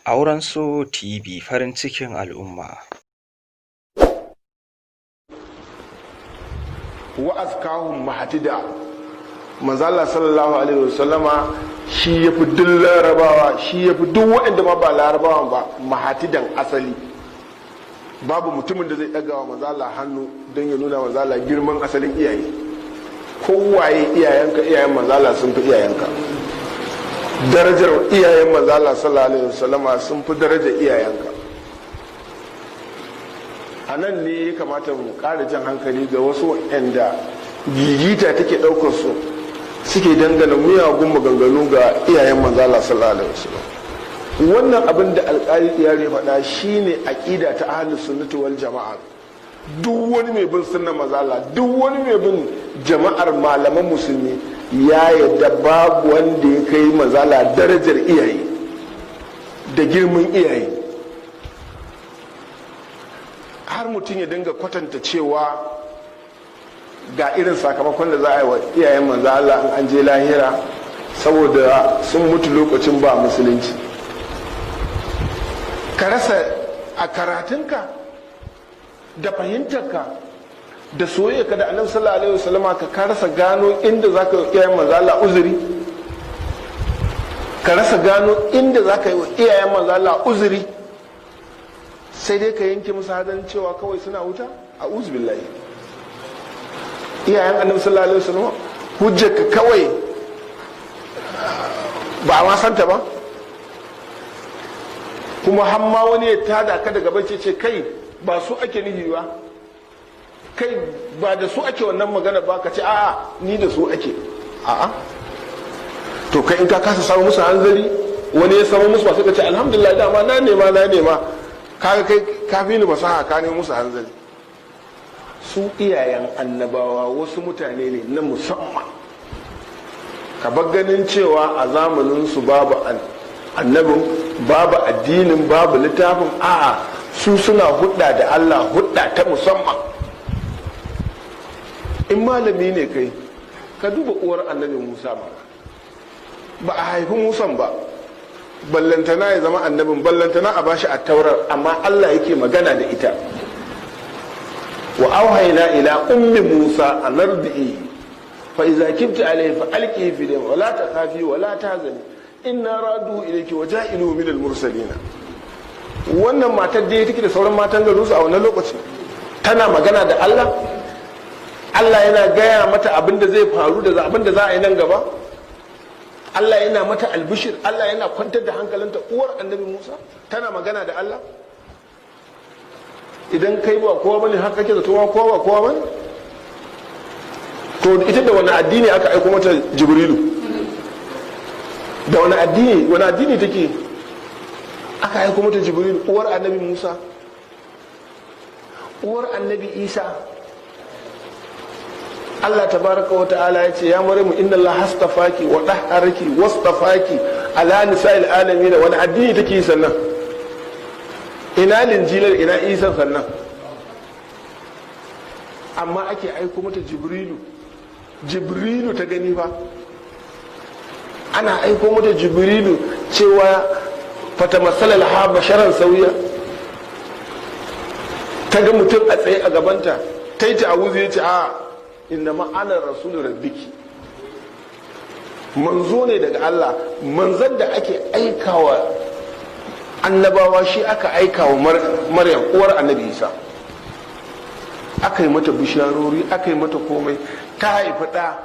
Auren So TV, farin cikin al'umma. Wa azkahum mahatida. Manzo Allah sallallahu alaihi wasallama shi yafi duk Larabawa, shi yafi duk waɗanda ma ba Larabawan ba mahatidan asali. Babu mutumin da zai ɗaga wa manzo Allah hannu don ya nuna manzo Allah girman asalin iyaye. Kowaye iyayenka, iyayen manzo Allah sun fi iyayenka. Darajar iyayen manzo Allah sallallahu alaihi wasallama sun fi darajar iyayenka. A nan ne ya kamata mu ƙara jan hankali ga wasu waɗanda gigita take ɗaukar su, suke dangana miyagun maganganu ga iyayen manzala sallallahu alaihi wasallam. Wannan abin da Alƙali Iyari faɗa shine aƙida ta Ahlus Sunnati wal Jama'a. Duk wani mai bin sunnan manzala, duk wani mai bin jama'ar malaman musulmi ya yadda babu wanda ya kai manzala darajar iyaye da girman iyaye. Har mutum ya dinga kwatanta cewa ga irin sakamakon da za a yi wa iyayen manzo Allah in an je lahira saboda sun mutu lokacin ba musulunci. Ka rasa a karatunka da fahimtarka da soyayyarka da Annabi sallallahu alaihi wasallama, ka rasa gano inda zaka yi iyayen manzo Allah uzuri. Ka rasa gano inda zaka yi wa iyayen manzo Allah uzuri, sai dai ka yanke musu hadan cewa kawai suna wuta. A billahi, iyayen Annabi sallallahu alaihi wasallam, hujjarka kawai ba a ma santa ba. Kuma hamma wani ya tada ka daga bacci, ce kai ba su ake nufi ba, kai ba da su ake wannan magana ba. Ka ce a'a, ni da su ake. A'a, to kai in ka kasa samu musu hanzari, wani ya samu musu ba, sai ka ce alhamdulillah, dama na nema, na nema. Kaga kai kafi ni fasaha, ka nemo musu hanzari. Su iyayen annabawa wasu mutane ne na musamman. Ka bar ganin cewa a zamanin su babu annabin, babu addinin, babu littafin. A'a, su suna hudda da Allah, hudda ta musamman. In malami ne kai, ka duba uwar Annabi Musa. Ba ba a haifi Musan ba, ballantana ya zama annabin, ballantana a bashi a Taurar, amma Allah yake magana da ita: "Wa auhayna ila ummi Musa an ardi'ihi, fa idza khifti alayhi fa alqihi fil yam, wa la takhafi wa la tahzani, inna raduhu ilayki wa ja'iluhu min al mursalin." Wannan matar da take da sauran matan garin su a wannan lokaci, tana magana da Allah. Allah yana gaya mata abin da zai faru da abin da za a yi nan gaba. Allah yana mata albishir, Allah yana kwantar da hankalinta. Uwar Annabi Musa tana magana da Allah. Idan kai ba kowa bane, haka kake zato kowa ba kowa bane. To ita da wani addini aka aiko mata Jibrilu? Da wani addini, wani addini take aka aiko mata Jibrilu? Uwar Annabi Musa, uwar Annabi Isa. Allah tabaraka wa ta'ala ya ce: "Ya Maryamu, inna Allah hastafaki wa dahharaki wastafaki ala nisa'il alamin." Wani addini take yi sannan? Ina Linjilar, ina Isa sannan? Amma ake aiko mata Jibrilu. Jibrilu ta gani fa, ana aiko mata Jibrilu cewa "fatamassala laha basharan sawiyya". Ta ga mutum a tsaye a gabanta, ta yi ta'awuzi, ya ce: "A inna ma ana rasulu rabbiki, manzo ne daga Allah." Manzon da ake aikawa annabawa shi aka aikawa Maryam, uwar Annabi Isa. Aka yi mata bisharori, aka yi mata komai, ta haifi ɗa,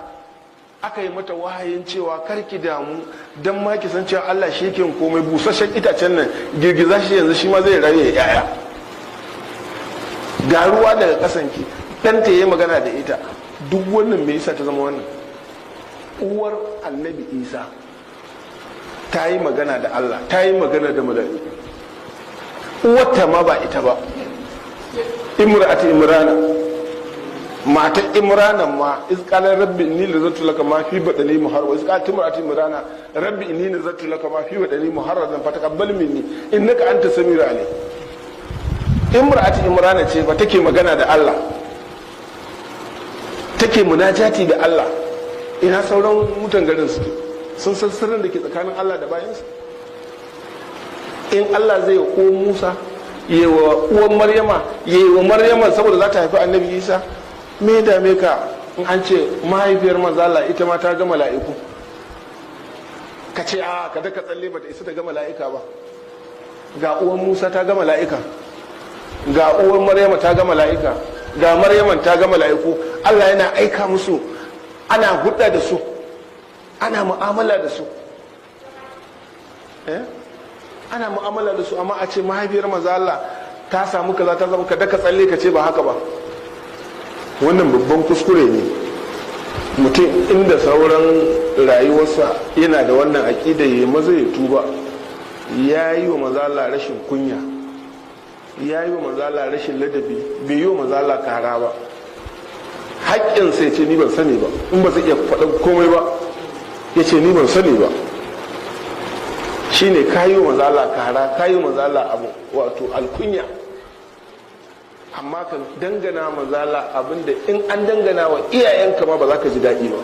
aka yi mata wahayin cewa karki damu, don ma ki san cewa Allah shi yake komai, busasshen itacen nan girgiza shi yanzu, shi ma zai rayu ya yaya, ga ruwa daga kasanki. Ɗanta ya yi magana da ita. Duk wannan me yasa ta zama wannan? Uwar Annabi Isa ta yi magana da Allah, ta yi magana da mala'iku. Uwarta ma ba ita ba, Imra'atu Imrana, matar Imrana ma, "iz qala rabbi inni nazartu laka ma fi badani muharram, iz qalat imra'atu Imrana rabbi inni nazartu laka ma fi badani muharraran fataqabbal minni innaka anta samiul alim." Imra'atu Imrana ce ba take magana da Allah, take munajati da Allah. Ina sauran mutan garin suke? Sun san sirrin da ke tsakanin Allah da bayansa? In Allah zai wa uwan Musa, ya wa uwan Maryama, ya wa Maryama saboda za ta haifi Annabi Isa, me dame ka in an ce mahaifiyar manzala ita ma ta ga mala'iku? Ka ce a ka daka tsalle, bata isa ta ga mala'ika ba. Ga uwan Musa ta ga mala'ika, ga uwan Maryama ta ga mala'ika, ga Maryaman ta ga mala'iku. Allah yana aika musu, ana hudda da su, ana mu'amala da su, eh? Ana mu'amala da su. Amma a ce mahaifiyar manzo Allah ta samu kaza, ta zama, ka daka tsalle ka ce ba haka ba, wannan babban kuskure ne. Mutum inda sauran rayuwarsa yana da wannan aƙida, ya maza ya tuba. Ya yi wa manzo Allah rashin kunya, ya yi wa manzo Allah rashin ladabi, bai yi wa manzo Allah kara ba. Haƙƙin sai ce ni ban sani ba. In ba zai iya faɗin komai ba, ya ce ni ban sani ba. Shine ka yi wa manzo Allah kara, ka yi wa manzo Allah abu, wato alkunya. Amma ka dangana manzo Allah abinda in an dangana wa iyayenka ma ba za ka ji daɗi ba.